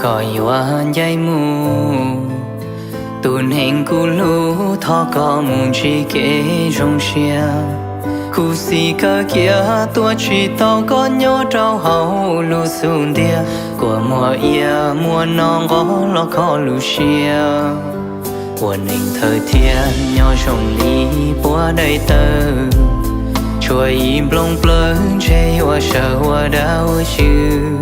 Koj yuav ncaim mus, tus neeg kuv hlub, thov koj mus ntsib kev zoo siab. Khuv xim kawg kiag tuav tsis tau koj nyob rau hauv lub xub ntiag. Kua muag iab muag no nqos los kho lub siab. Ua neeg thawj thiab nyob zoo li puab daim tawv, tshuav ib nplooj plawv ntshe yuav sawv ua dab ua xyw.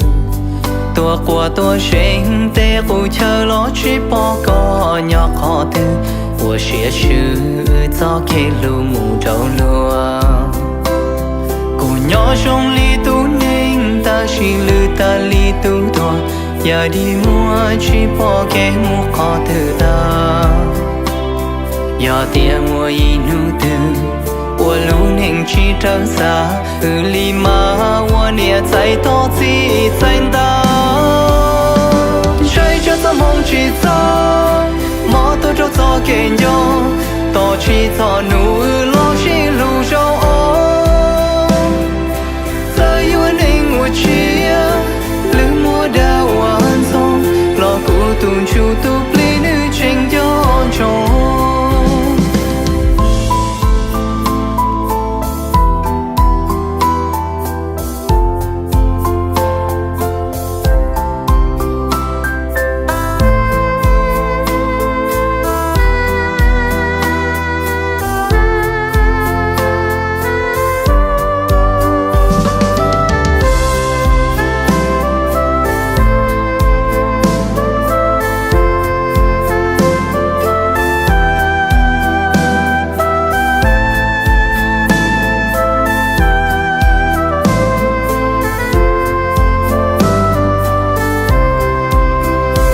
Tuaj quaj tuaj seev tej qub chaw los tsis pom koj nyob qhov twg. Ua siab swb wb txoj kev hlub mus rau luag. Kuv nyob zoo li tus neeg tab sis lwj tag li tus duab, yam dig muag tsis pom kev mus qhov twg tag. Yog tias muaj ib hnub twg uas lub neej tsis raws xav, wb li mas ua niam txais toj txij txais ntaub. Ntshai tsam txoj hmoo tsis txog, mob tuaj rau txoj kev nco, tos tsis txog hnub wb los sib hlub zaum ob. Txawm yuav neeg ua tsiaj, lwm muaj dag ua ntxoog, los kuv tus ntsuj tus plig nws tseem nco ntsoov.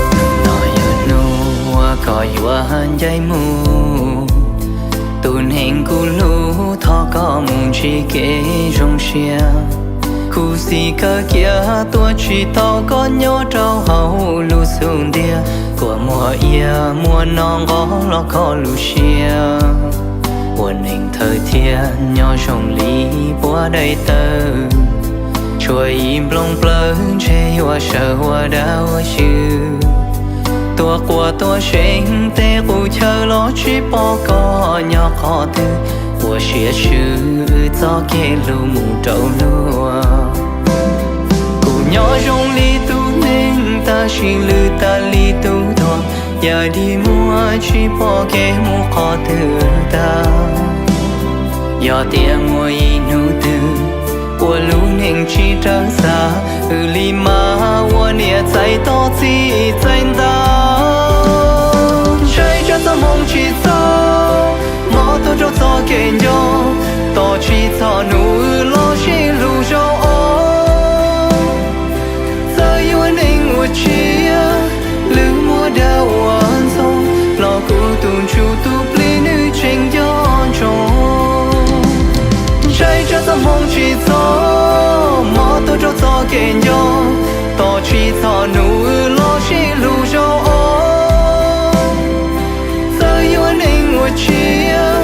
Hnub no yog hnub uas koj yuav ncaim mus, tus neeg kuv hlub, thov koj mus ntsib kev zoo siab. Khuv xim kawg kiag tuav tsis tau koj nyob rau hauv lub xub ntiag. Kua muag iab muag no nqos los kho lub siab. Ua neeg thawj thiab nyob zoo li puab daim tawv, tshuav ib nplooj plawv ntshe yuav sawv ua dab ua xyw. Tuaj quaj tuaj seev tej qub chaw los tsis pom koj nyob qhov twg. Ua siab swb wb txoj kev hlub mus rau luag. Kuv nyob zoo li tus neeg tab sis lwj tag li tus duab, yam dig muag tsis pom kev mus qhov twg tag. Yog tias muaj ib hnub twg uas lub neej tsis raws xav, wb li mas ua niam txais toj txij txais ntaub. Ntshai tsam txoj hmoo tsis txog, mob tuaj rau txoj kev nco, tos tsis txog hnub wb los sib hlub zaum ob. Txawm yuav neeg ua tsiaj, lwm muaj dag ua ntxoog, los kuv tus ntsuj tus plig nws tseem nco ntsoov. Ntshai tsam txoj hmoo tsis txog, mob tuaj rau txoj kev nco, tos tsis txog hnub wb los sib hlub zaum ob. Txawm yuav neeg ua tsiaj,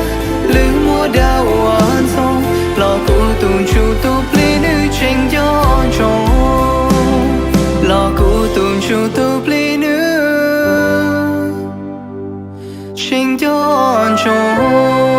lwm muaj dag ua ntxoog, los kuv tus ntsuj tus plig nws tseem nco ntsoov. Los kuv tus ntsuj tus plig nws tseem nco ntsoov.